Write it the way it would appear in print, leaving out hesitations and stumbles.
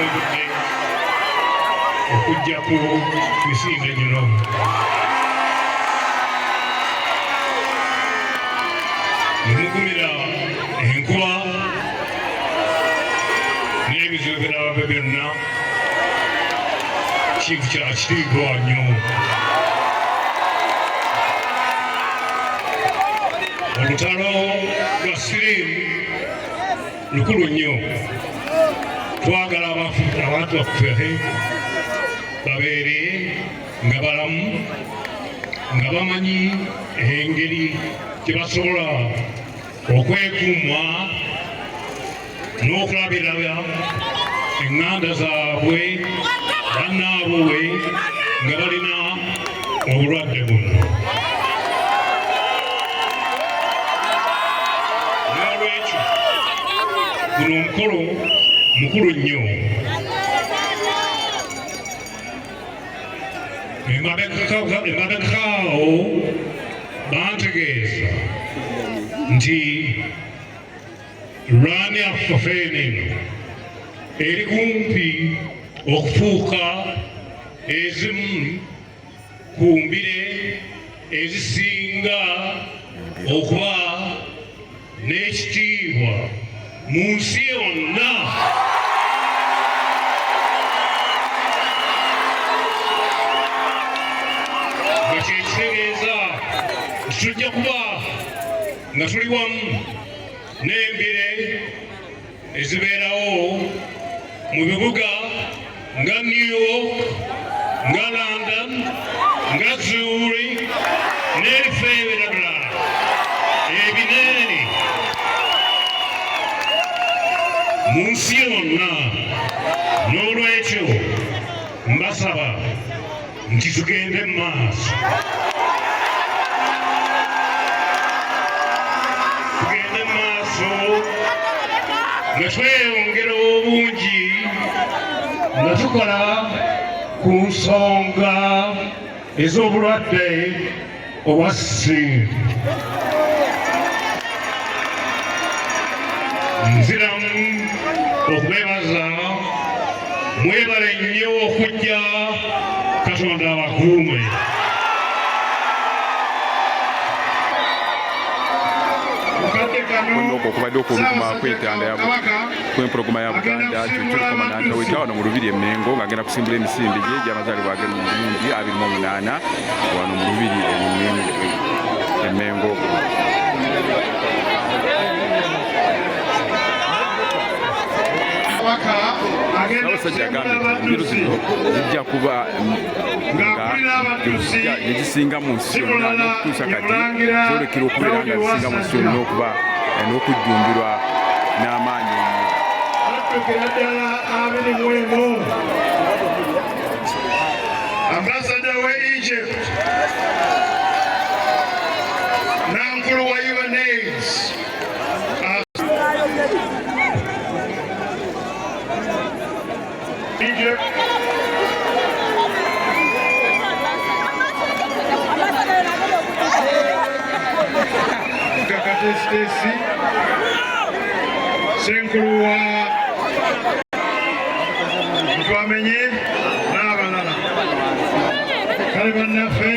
obudde okujja ku misinde gino. Ne mugumira enkuba n'ebizibu ebirala byonna, kintu kya kitiibwa nnyo. Olutalo lwa siriimu lukulu nnyo. Twagala abantu baffe babeere nga balamu, nga bamanyi engeri gye basobola okwekuuma n'okulabirira eŋŋanda zaabwe, bannaabwe nga balina obulwadde buno. N'olwekyo guno omukolo mukulu nnyo. Emabegakaawo bantegeeza nti rwani affe eno eri kumpi okufuuka ezimu ku mbire ezisinga okuba n'ekitiibwa mu nsi yonna. Nga kyekitegeeza nti tujja kuba nga tuli wamu n'embire ezibeerawo mu bibuga nga New York, nga London, nga Zurich n'ebifo ebirala ebinene mu nsi yonna. N'olwekyo mbasaba nti tugende mu maaso, tugende mu maaso nga tweyongera obungi nga tukola ku nsonga ez'obulwadde obwa siriimu. Nziramu okubebaza, mwebale nnyo okujja, Katonda abakuume. Okwo okubadde okwolukuma kw'entanda ya kw'empologoma ya Buganda Kyukyulukoma Nantawetwa wano mu Lubiri e Mmengo ng'agenda kusimbula emisinde gye egy'amazaalibwa ge mu 2028 wano mu Lubiri e Mmengo. Ssaabasajja agambye nti embiro zino zijja kuba nga ezisinga mu nsi yonna n'okutuusa kati zoolekera okubeera nga zisinga mu nsi yonna okuba n'okujjumbirwa n'amaanyi ennyo. Baddukira ddala 21. Ambassador wa Egypt, Nankulu wa UNAIDS, Egypt, Kakatesitesi, Ssenkulu wa Twamenye n'abalala. Kale bannaffe.